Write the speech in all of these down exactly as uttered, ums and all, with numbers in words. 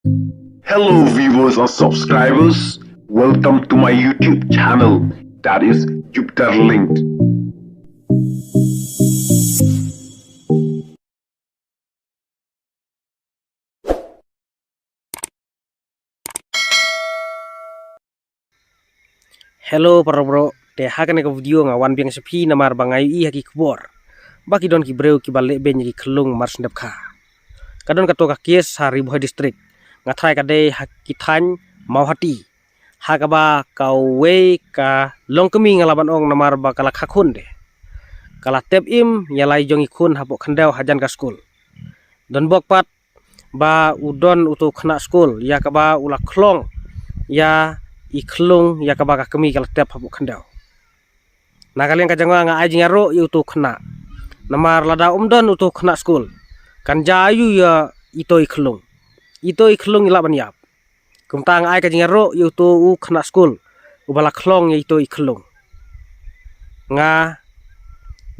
Hello, viewers and subscribers. Welcome to my YouTube channel, that is Jupiter Linked. Hello para bro, te ha kane ka video nga wan biang sha phi namar ba nga ïohi ha ki khubor ba ki don ki briew kiba leh beiñ ïa ki khyllung mar shen dep kha. Ka don kato ka case ha Ri Bhoi District, nga tharai ka dei ha ki thaiñ Mawhati, ha kaba kawei ka longkmie, nga lah ban ong namar ba ka la kha khun de, ka la tep im ïa lai jong i khun hapoh khyndew hajan ka skul. Donbok pat ba u don uto u khynnah skul ïa kaba u la khlong ïa i khyllung ïa kaba ka kmie ka la tep hapoh khyndew. Na ka liang ka jong nga, nga ai jingïaroh ïa uto u khynnah, namar lada um don uto u khynnah skul, kan jia aïu ïa ito i khyllung? Ito i khyllung i lah ban ïap. Kumta nga ai ka jingïaroh ïa uto u khynnah skul uba la khlong ïa ito i khyllung. Nga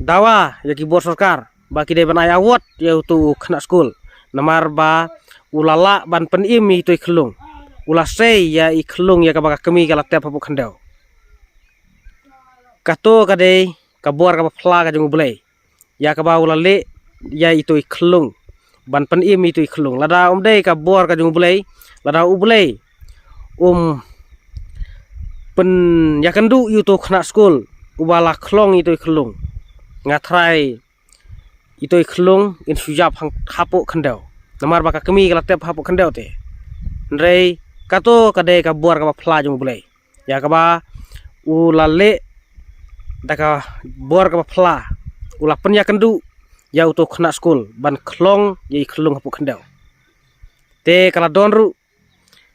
dawa ïa ki bor sorkar ba ki dei ban ai award ïa uto u khynnah skul, namar ba u la lah ban pynim ïa ito i khyllung, u la sei ïa i khyllung ïa kaba ka kmie ka la tep hapoh khyndew. Kato ka dei ka bor kaba phla ka jong U Blei ïa kaba u la leh ïa ito i khyllung, ban pynim ïa ito i khyllung. Lada um dei ka bor ka jong U Blei, lada U Blei um pynïakynduh ïa uto u khynnah skul uba la khlong ïa ito i khyllung, nga tharai ito i khyllung in shu ïap hang hapoh khyndew, namar ba ka kmie ka la tep hapoh khyndew te. Hynrei kato ka dei ka bor kaba phla jong U Blei ïa kaba u la leh da ka bor kaba phla, u la pynïakynduh ïa uto u khynnah skul ban khlong ïa i khyllung hapoh khyndew. Te ka la don ruh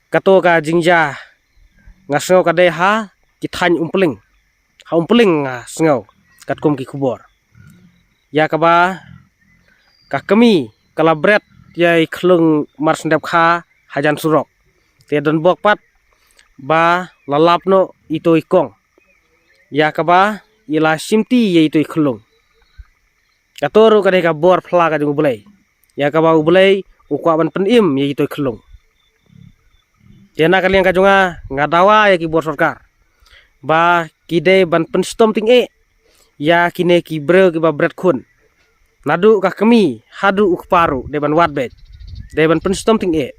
kato ka jingjia, nga sngew ka dei ha ki thaiñ Umpling. Ha Umpling nga sngew katkum ki khubor ïa kaba ka kmie ka la bret ïa i khyllung mar shen dep kha hajan surok. Te donbok pat ba la lap noh ito i kong ïa kaba i la shimti ïa ito i khyllung. Kato ruh ka dei ka bor phla ka jong U Blei ïa kaba U Blei u kwah ban pynim ïa ito i khyllung. Te na ka liang ka jong nga, nga dawa ïa ki bor sorkar ba ki dei ban pynshitom tyngeh ïa kine ki briew kiba bret khun, naduh ka kmie haduh u kpa ruh dei ban wad beit, dei ban pynshitom tyngeh.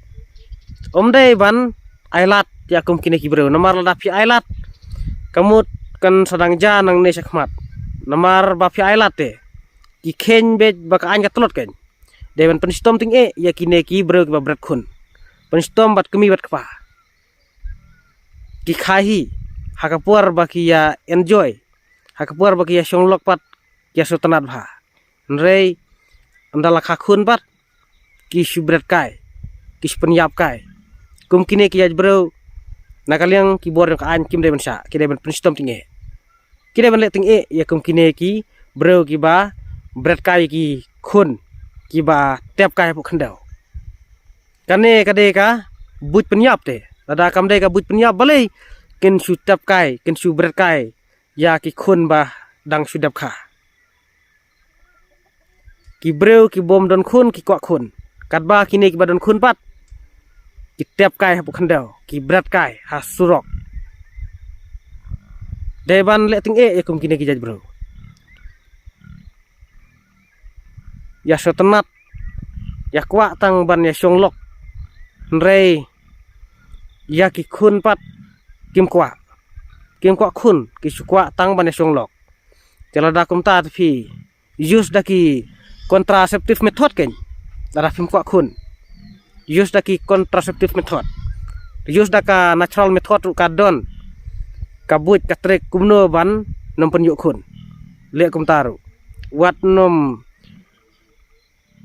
Um dei ban ailad ïa kum kine ki briew, namar lada phi ailad, ka mut kan sa dang jia nangne shakhmat. Namar ba phi ailad te, ki kheiñ beit ba ka aiñ ka tlot keiñ. Dei ban pynshitom tyngeh ïa kine ki briew kiba bret khun, pynshitom bad kmie bad kpa. Ki kha hi ha ka por ba ki ïa enjoy, ha ka por ba ki ïa shong lok pat, ki ïa sngewtynnat bha. Hynrei ynda la kha khun pat, ki shu bret kai, ki shu pynïap kai. Kum kine ki jait briew, na ka liang ki bor jong ka aiñ kim dei ban shah, ki dei ban pynshitom tyngeh. Ki dei ban leh tyngeh ïa kum kine ki briew kiba bret kai ïa ki khun kiba tep kai hapoh khyndew. Kane ka dei ka buit pynïap te. Lada kam dei ka buit pynïap, balei kin shu tep kai, kin shu bret kai ïa ki khun ba dang shu dep kha? Ki briew ki bym don khun ki kwah khun. Katba kine kiba don khun pat, ki tep kai hapoh khyndew, ki bret kai ha surok. Dei ban leh tyngeh ïa kum kine ki jait briew. Ïa sngewtynnat, ïa kwah tang ban ïa shong lok. Hynrei ïa ki khun pat kim kwah. Kim kwah khun, ki shu kwah tang ban ïa shong lok. Te lada kumta te phi use da ki contraceptive method keiñ, lada phim kwah khun. Use da ki contraceptive method. Use da ka natural method ruh ka don. Ka buit ka trei kumno ban nym pynïoh khun. Leh kumta ruh. Wat nym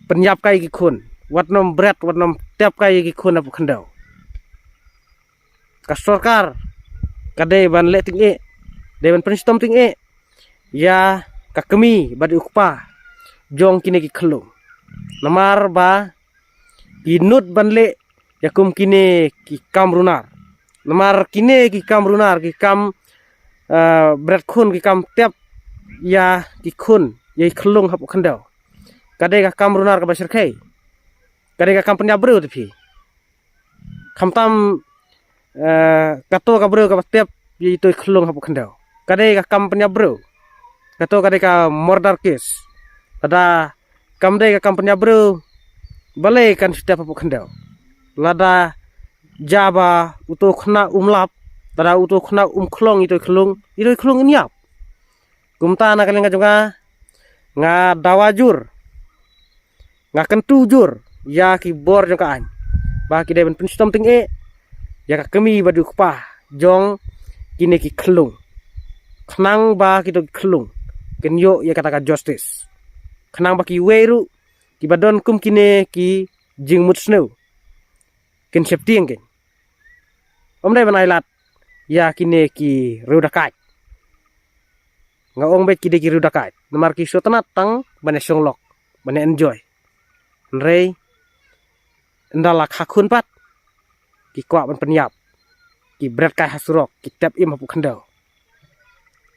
pynïap kai ïa ki khun. Wat nym bret, wat nym tep kai ïa ki khun hapoh khyndew. Ka sorkar ka dei ban leh tyngeh, dei ban pynshitom tyngeh ïa ka kmie bad u kpa jong kine ki khyllung. Namar ba ki nud ban leh ïa kum kine ki kam runar. Namar kine ki kam runar, ki kam, eh, bret khun, ki kam tep ïa ki khun, ïa ki khyllung hapoh khyndew, ka dei ka kam runar kaba shyrkhei. Ka dei ka kam pynïap briew te phi. Khamtam eh, kato ka briew kaba tep ïa ito i khyllung hapoh khyndew, ka dei ka kam pynïap briew. Kato ka dei ka murder case. Lada kam dei ka kam pynïap briew, balei kan shu tep hapoh khyndew? Lada jia ba uto u khynnah um lap, lada uto u khynnah um khlong ito i khyllung, ito i khyllung yn ïap. Kumta na ka liang ka jong nga, nga dawa jur, nga kyntu jur ïa ki bor jong ka aiñ ba ki dei ban pynshitom tyngeh ïa ka kmie bad u kpa jong kine ki khyllung, khnang ba kito ki khyllung kin ïoh ïa kata ka justice, khnang ba kiwei ruh kiba don kum kine ki jingmut sniew kin sheptieng kein. Ym dei ban ai lad ïa kine ki riew dakaid. Nga ong beit ki dei ki riew dakaid namar ki sngewtynnat tang ban ïa shong lok, ban ïa enjoy. Hynrei ynda la kha khun pat, ki kwah ban pynïap, ki bret kai ha surok, ki tep im hapoh khyndew.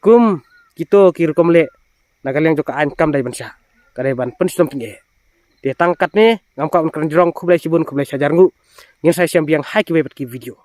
Kum kito ki rukom leh, na ka liang jong ka aiñ kam dei ban shah, ka dei ban pynshitom tyngeh. Te tang katne, ngam kwah ban kren jrong. Khublei shibun, khublei shihajar nguh. Ngin sa ïashem biang ha kiwei pat ki video.